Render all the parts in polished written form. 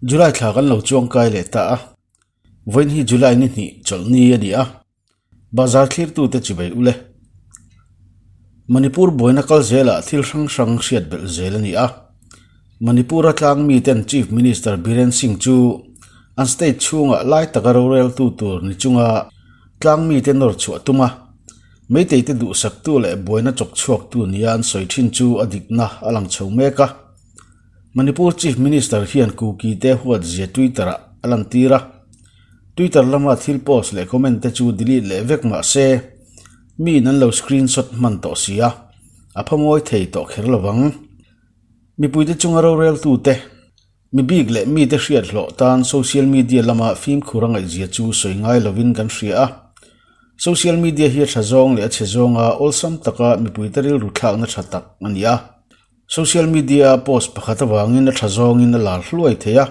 July thla kan lo chuang kai leh ta a, vawiin hi July ni hnih chawlhni a ni a, Bazar thlirtute chi bei ule. Manipur buaina kal zelah thil hrang hrang hriat belh zel a ni a. Manipur-a tlang miten Chief Minister Biren Singh chu an state chhungah lai taka roreltu tur ni chunga tlang mite nawr chhuah tum a, Meiteite duhsaktu leh buaina chawk chhuaktu nia an sawi thin chu a dikna a lang chho mek a. Manipur Chief Minister hian Kuki te huatzia Twitter-ah a lantir a. Twitter lama thil post leh comment te chu delete leh vek mah se, miin an lo screenshot hman tawh si a, a phamuai thei tawh kher lo vang. Mipuite chunga roreltute, mi bik leh mite hriat hlawh tan social media lama fimkhur a ngaihzia chu sawi ngai lovin kan hria a. Social media hi a tha zawng leh a chhe zawnga awlsam taka mipuite rilru thlakna tha tak a ni a. Social media-a post pakhat avangin a tha zawngin a lar hluai thei a.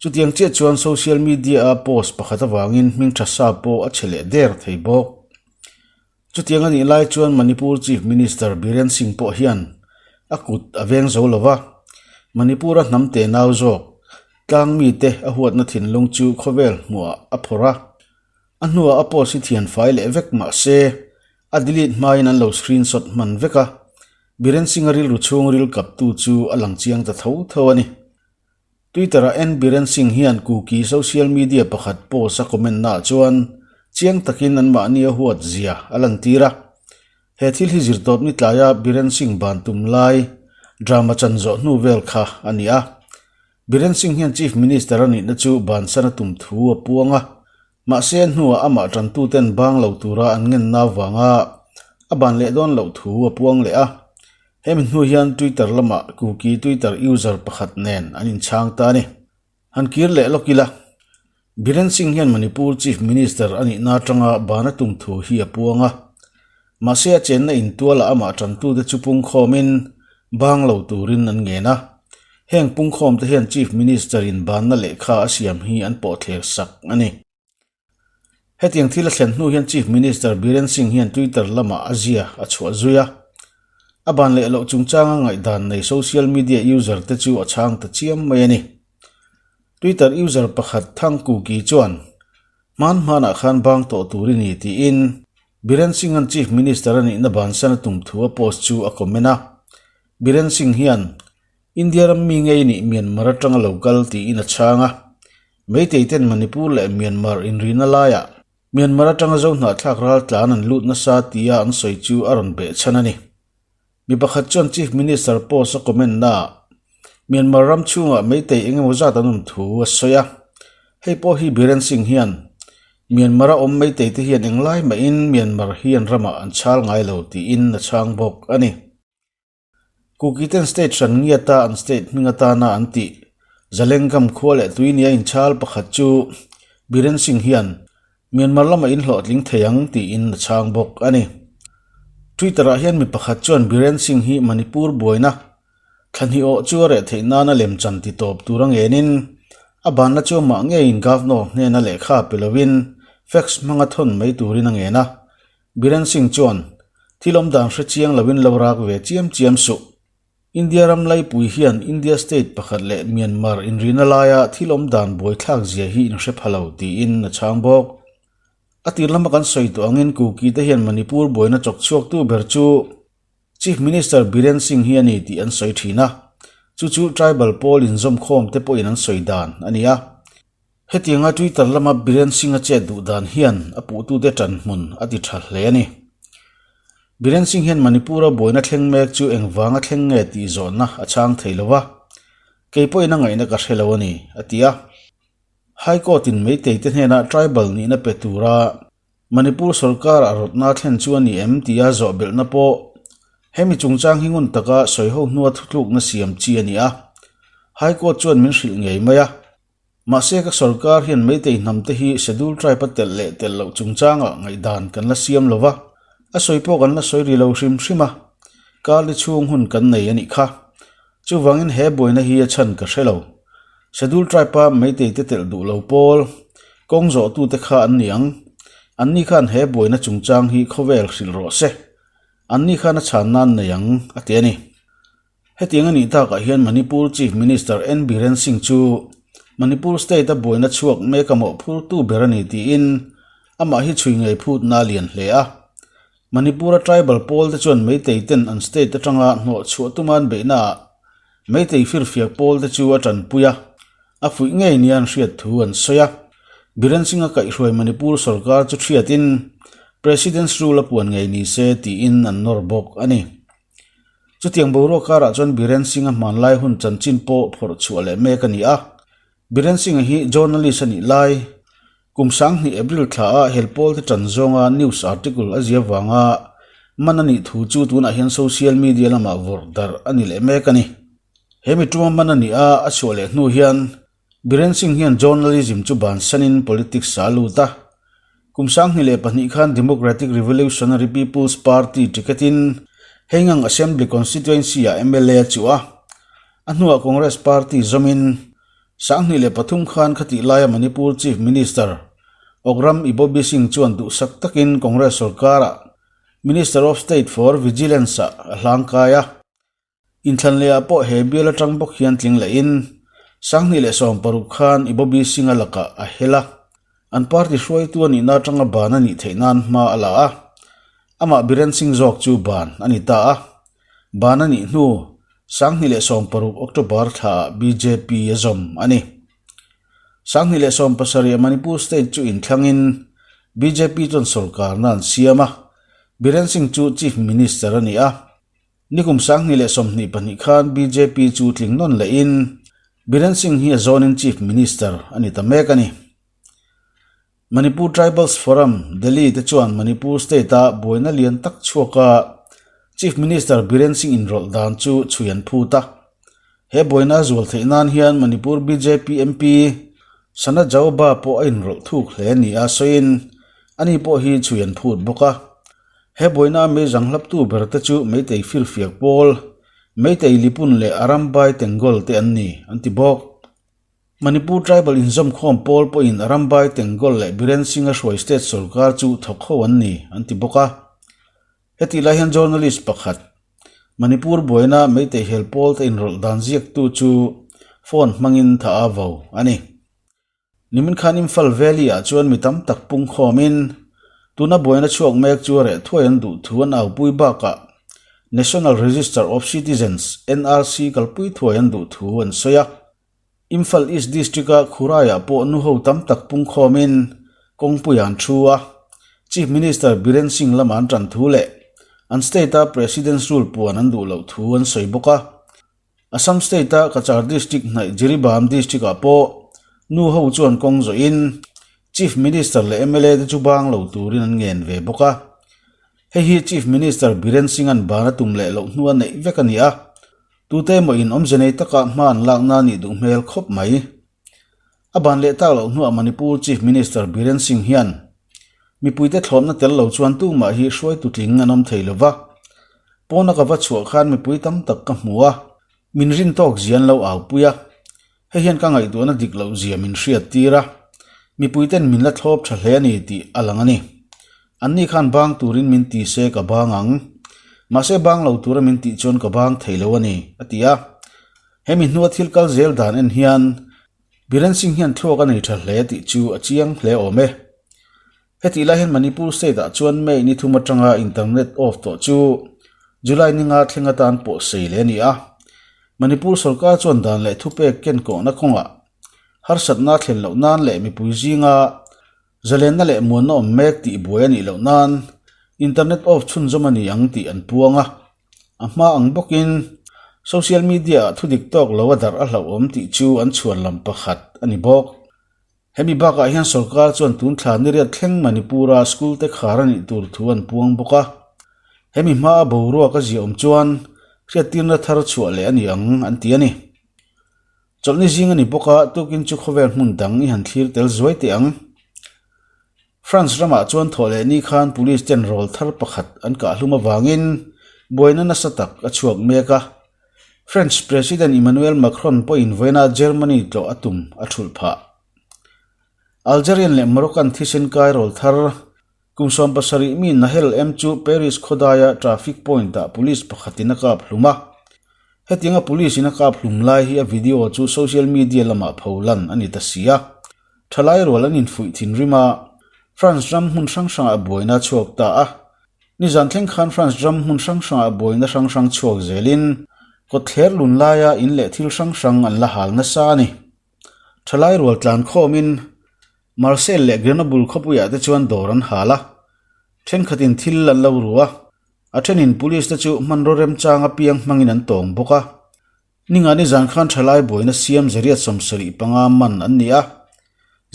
Chutiang chiah chuan social media-a post pakhat avangin hming tha sa pawh a chhe leh der thei bawk. Chutiang a nih lai chuan Manipur Chief Minister Biren Singh pawh hian a kut a veng zo lo va, Manipur-a hnam te nau zawk tlang mite a huatna thinlung chu khawvel hmuhah a phawrh a. A hnuah a post hi thian fai leh vek mah se a delete hmain an lo screenshot hman vek a, Biren Singh-a rilru chhungril kaptu chu a lang chiang ta tho tho a ni. Twitter-ah N Biren Singh hian Kuki social media pakhat post a comment naah chuan chiang takin anmahni a huat zia a lantir a. He thil hi zirtawp ni tlaia Biren Singh ban tum lai drama chan zawh hnu vel kha a ni a. Biren Singh hian Chief Minister a nihna chu bansan a tum thu a puang a, mahse a hnuah amah tantuten bang lo tura an ngenna avanga a ban leh dawn loh thu a puang leh a. Hemi hnu hian Twitter lamah Kuki Twitter user pakhat nen an inchhang ta a ni. Han kir leh lawk ila, Biren Singh hian Manipur Chief Minister a nihna atanga bana tum thu hi a puang a. Mahse a chenna intualah amah tantute chu pungkhawmin bang lo turin an ngen a. Heng pungkhawmte hian Chief Minister in banna lehkha a siam hi an pawhthler sak a ni. Hetiang thil a thlen hnu hian Chief Minister Biren Singh hian Twitter lamah a zia a chhuah zui a. A ban leh loh chungchanga ngaihdan nei social media user te chu a chhang ta chiam mai a ni. Twitter user pakhat Thang Kuki chuan, Hman hmanah khan bang tawh tur i ni tiin Biren Singh-a'n Chief Minister a nihna bansan a tum thu a post chu a comment a. Biren Singh hian, India ram mi ngei nih Myanmar atanga lo kal tiin a chhang a. Meitei ten Manipur leh Myanmar inrina laiah Myanmar atanga Zohnahthlak ral tlan an lut nasa tia an sawi chu a rawn beh chhan a ni. Mi pakhat chuan Chief Minister post a comment naah Myanmar ram chhungah Meitei eng emaw zat an awm thu a sawi a. Hei pawh hi Biren Singh hian Myanmar a awm Meitei te hian englai mahin Myanmar hi an ramah an chhal ngai lo tiin a chhang bawk a ni. Kuki ten state hran ngiata an state hming atana an tih Zalengam khua leh tui nia inchhal pakhat chu Biren Singh hian Myanmar lamah in hlawhtling thei ang tiin a chhang bawk a ni. Twitter ah hian mi pakhat chuan Biren Singh hi Manipur buaina thla hnih awh chu a reh theih nana lemchan ti tawp tur a ngenin a banna chu amah ngeiin Governor hnena lehkha pe lovin fax hmanga thawn mai turin a ngen a. Biren Singh chuan, Thil awm dan hre chiang loin lo rak ve chiam chiam suh. India ram laipui hian India state pakhat leh Myanmar inrina laia thil awm dan buaithlak zia hi inhre pha lo tiin a chhang bawk. A tir lama kan sawi tawh angin Kuki te hian Manipur buaina chawk chhuaktu ber chu Chief Minister Biren Singh hi a ni tih an sawi thin a, chu chu tribal pawl inzawmkhawm te pawhin an sawi dan a ni a. Hetianga Twitter lama Biren Singh-a chet duh dan hian a puhtute ṭan hmun a ti ṭha hle a ni. Biren Singh hian Manipur-a buaina thleng mek chu engvanga thleng nge tih zawhna a chhang thei lo va, kei pawhin a ngaihna ka hre lo a ni, a ti a. High Court-in Meitei te hnenah tribal nihna pe tura Manipur sorkar a rawtna thlen chu a ni em tia zawh belhna pawh hemi chungchang hi ngun taka sawiho hnua thutlukna siam chi a ni a. High Court chuan min hrilh ngei mai a. Mahse ka sorkar hian Meitei hnam te hi Schedule Tribe a telh leh telh loh chungchangah ngaihdan kan la siam lo va, a sawi pawh kan la sawi ri lo hrim hrim a, Karli chhung hun kan nei a nih kha. Chuvangin he buaina hi a chhan ka hre lo. Schedule Tribe a Meitei te telh duh lo pawl, kawng zawhtute kha an ni ang. Anni khan he buaina chungchang hi khawvel hrilh rawh se. Anni khan a chhan nan nei ang, a ti a ni. Hetiang a nih takah hian Manipur Chief Minister N Biren Singh chu Manipur state-a buaina chhuak mek a mawhphurtu ber a ni tiin amah hi chhui ngei phutna a lian hle a. Manipur-a tribal pawl te chuan Meitei ten an state atanga hnawh chhuah tuma an beihnaah Meitei firfiak pawl te chu a tanpui a, a fuih ngei nia an hriat thu an sawi a. Biren Singh-a kaihhruai Manipur sorkar chu hriatin President's Rule a puan ngei ni se tiin an nawr bawk a ni. Chutiang boruak karah chuan Biren Singh-a hmanlai hun chanchin pawh phawrh chhuah leh mek a ni a. Biren Singh-a hi journalist a nih lai, kum 2000 April thlaah helpawl te tan zawnga news article a zia vanga man a nih thu chu tunah hian social media lamah vawrh darh a ni leh mek a ni. He mi tuma man a nih a, a chhuah leh hnu hian Biren Singh hian journalism chu bansanin politics a lut a. Kum 2002 khan Democratic Revolutionary People's Party ticket-in Heingang Assembly Constituency-ah mla a chuh a. A hnuah Congress Party zawmin 2003 khan khatih laia Manipur Chief Minister Okram Ibobi Singh chuan duhsak takin Congress sorkarah Minister of State for Vigilance-ah a hlangkai a. Inthlan lehah pawh he bial atang bawk hian tling lehin 2016 khan Ibobi Singh-a lakah a hel a, an party hruaitu a nihna atanga ban a nih theih nan hma a la a, amah Biren Singh zawk chu ban a ni ta a, ban a nih hnu 2016 October thlaah bjp a zawm a ni. 2017 Manipur state chu inthlangin bjp chuan sorkarna an siam a, Biren Singh chu Chief Minister a ni a. Nikum 2022 khan bjp chu tling nawn lehin Biren Singh hi a zawnin Chief Minister a ni ta mek a ni. Manipur Tribals Forum, Delhi te chuan Manipur state-a buaina lian tak chhuaka Chief Minister Biren Singh inrawlh dan chu chhui an phut a. He buaina a zual theih nan hian Manipur bjp MP Sana Jaoba pawh a inrawlh thuk hle ni a sawiin ani pawh hi chhui an phut bawk a. He buaina mei zanghlaptu ber te chu Meitei firfiak pawl, Meitei Lipun leh Arambai Tenggol te an ni, an ti bawk. Manipur Tribal inzawmkhawm pawl pawhin Arambai Tenggol leh Biren Singh-a hruai state sorkar chu thawk ho an ni, an ti bawk a. Hetih lai hian journalist pakhat, Manipur buaina Meitei hel pawl te inrawlh dan ziaktu chu phone hmangin tha a vo a ni. Nimin khan Imphal Valley ah chuan mi tam tak pung khawmin tuna buaina chhuak mek chu a reh thuai an duh thu an aupui bakah National Register of Citizens, NRC, kalpui thuai an duh thu an sawi a. Imphal East District-a Khuraiah pawh nuho tam tak pung khawmin kawngpui an thu a, Chief Minister Biren Singh lama an tan thu leh an state-a President's Rule puan an duh loh thu an sawi bawk a. Assam State-a Cachar District hnaih Jiribam District-ah pawh nu ho chuan kawng zawhin Chief Minister leh mla te chu bang lo turin an ngen ve bawk a. Hei hi Chief Minister Biren Singh-a'n ban a tum leh loh hnu a neih vek a ni a, tute emaw in awmze nei taka hma an lakna a nih duh hmel khawp mai. A ban leh tak loh hnuah Manipur Chief Minister Biren Singh hian mipuite thlawpna tel lo chuan tumah hi hruaitu tling an awm thei lova. Pawna ka va chhuah khan mipui tam tak ka hmu a, min rin tawk zia an lo aupui a. Hei hian ka ngaihtuahna dik loh zia min hriat tir a, mipuiten min la thlawp tha hle a ni tih a lang a ni. Anni khan bang turin min ti se ka bang ang. Mahse bang lo tura min tih chuan ka bang thei lo a ni, a ti a. Hemi hnua thil kal zel dan en hian Biren Singh hian thluak a nei tha hle tih chu a chiang hle awm e. Hetih lai hian Manipur state ah chuan May ni thum atanga internet off tawh chu July ni nga thleng atan pawh sei leh a ni a. Manipur sorkar chuan dan leh thupek ken kawhna kawngah harsatna thlen loh nan leh mipui zinga Zalenna leh muanna awm mek tih buai a nih loh nan internet off chhunzawm a ni ang tih an puang a. A hma ang bawkin social media ah thudik tawk lo a darh a hlauhawm tih chu an chhuan lam pakhat a ni bawk. Hemi bakah hian sorkar chuan tun thla niriat thleng Manipur-a school te khar a nih tur thu an puang bawk a. Hemi hmaa boruak a ziahawm chuan hriattirna thar chhuah leh a ni ang an ti a ni. Chawlhni zing a ni bawk a, tukin chu khawvel hmun dang i han thlir tel zuai teh ang. France ramah chuan thawh leh ni khan police ten rawl thar pakhat an kah hlum avangin buaina nasa tak a chhuak mek a. French President Emmanuel Macron pawhin vawiina Germany tlawh a tum a thulh phah. Algerian leh Moroccan thisen kai rawl thar kum 70 mi Nahel M chu Paris khawdaia traffic point-ah police pakhatin a kap hlum a. Hetianga police in a kap hlum lai hi a video chu social media lamah pho lan a ni ta si a. Thalai rual an infuih thinrim a, France ram hmun hrang hrangah buaina a chhuak ta a. Nizan thleng khan France ram hmun hrang hrangah buaina hrang hrang chhuak zelin kawtthler lun laia in leh thil hrang hrang an la hal nasa a ni. Thalai rual tlan khawmin Marseille leh Grenoble khawpuiah te chuan dawr an hal a, thenkhatin thil an lo ru a, a thenin police te chu hmanraw remchang apiang hmangin an tawng bawk a. Ninga nizan khan thalai buaina siam zariat 75 man an ni a,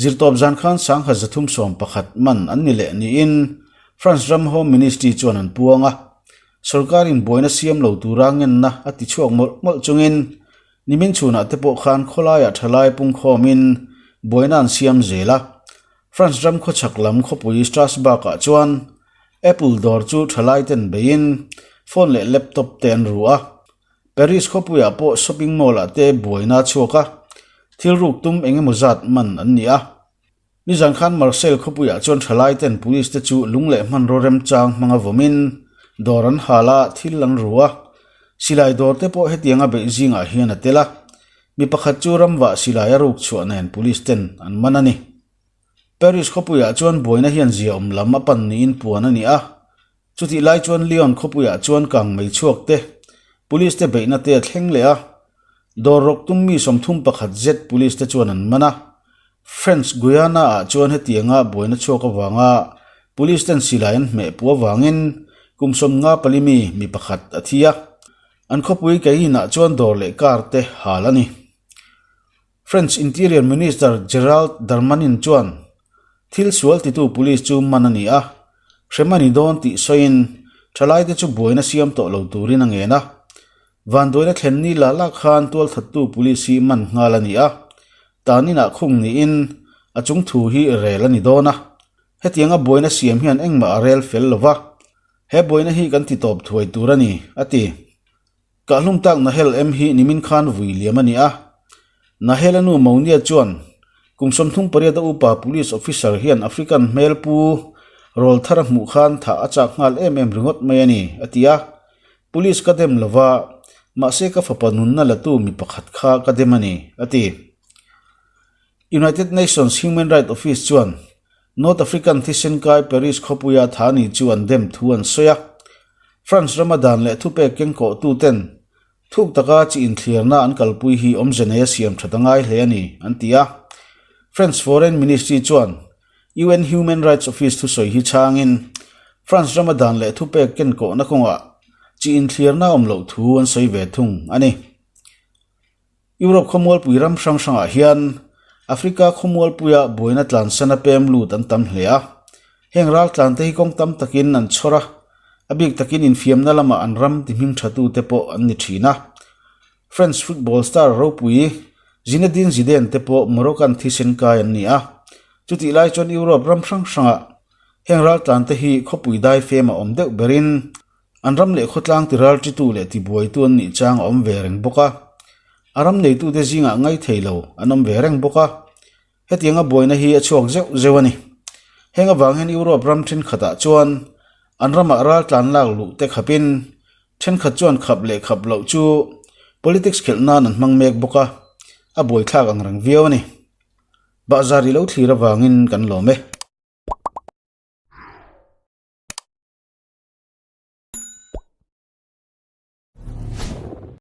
zirtawp zan khan 1311 man an ni leh niin France ram Home Ministry chuan an puang a, sorkarin buaina siam lo tura ngenna a ti chhuak mawlh mawlh chungin Nimin chhunah te pawh khan khawlaiah thalai pungkhawmin buaina an siam zel a. France ram khawchhak lam khawpui Strasbourg-ah chuan Apple dawr chu thalai ten beiin phone leh laptop te an ru a. Paris khawpuiah pawh shopping mall-ah te buaina a chhuak a, thil ruk tum eng emaw zat man an ni a. Nizan khan Marseille khawpuiah chuan thalai ten police te chu lung leh hmanraw remchang hmanga vawmin dawr an hal a, thil an ru a. Silai dawr te pawh hetianga beih zingah hian a tel a. Mi pakhat chu ramvah silai a ruk chhuah nen police ten an man a ni. Paris khawpuiah chuan buaina hian zia awm lam a pan niin puan a ni a. Chutih lai chuan Lyon khawpuiah chuan kang mei chhuak te, police te beihna te a thleng leh a. Dawr rawk tum mi 31 zet police te chuan an man a. French Guiana ah chuan hetianga buaina chhuak avanga police ten silai an hmeh puh avangin kum 54 mi mi pakhat a thi a. An khawpui Cayenne ah chuan dawr leh car te hal a ni. French Interior Minister Gerald Darmanin chuan thil sual titu police chu man a ni a, hrem a ni dawn tih sawiin thalaite chu buaina siam tawh lo turin a ngen a. Vanduaina thlen ni la la khan tualthattu police hi man nghal a ni a, tan inah khung niin a chung thu hi rel a ni dawn a. Hetianga buaina siam hian engmah a rel fel lo va, he buaina hi kan ti tawp thuai tur a ni, a ti. Kahlum tak Nahel em hi nimin khan vui liam a ni a. Nahel a nu Mounia chuan kum 38 a upa police officer hian African hmel pu rawl thar a hmuh khan thah a chak nghal em em ringawt mai a ni, a ti a. Police ka dem lova, mahse ka fapa nunna latu mi pakhat kha ka dem a ni, a ti. United Nations Human Rights Office chuan North African thisen kai Paris khawpuia tha ni chu an dem thu an sawi a. France rama dan leh thupek kengkawhtu ten thuk taka chi inthliarna an kalpui hi awmze nei a siam that a ngai hle a ni, an ti a. French Foreign Ministry chuan UN Human Rights Office thusawi hi chhangin France rama dan leh thupek kenkawhna kawngah chi inthliarna awm loh thu an sawi ve thung a ni. Europe khawmualpui ram hrang hrangah hian Africa khawmualpuia buaina tlansana pem lut an tam hle a. Heng ral tlante hi kawng tam takin an chhawr a, a bik takin infiamna lamah an ram ti hming thatute pawh an ni thin a. French football star ropui Zinedine Zidane te pawh Moroccan thisen kai an ni a. Chutih lai chuan Europe ram hrang hrangah heng ral tlante hi khawpui dai fem a awm deuh berin An ram leh khawtlang tiralṭitu leh tibuaitu an nih chang a awm ve reng bawk a, a ram neitute zingah ngai thei lo an awm ve reng bawk a. Hetianga buaina hi a chhuak zeuh zeuh a ni. Heng avang hian Europe ram thenkhatah chuan an ramah raltlan lak luh te khapin thenkhat chuan khap leh khap loh chu politics khelh nan an hmang mek bawk a, a buaithlak ang reng viau a ni. Bahzar i lo thlir avangin kan lawm e.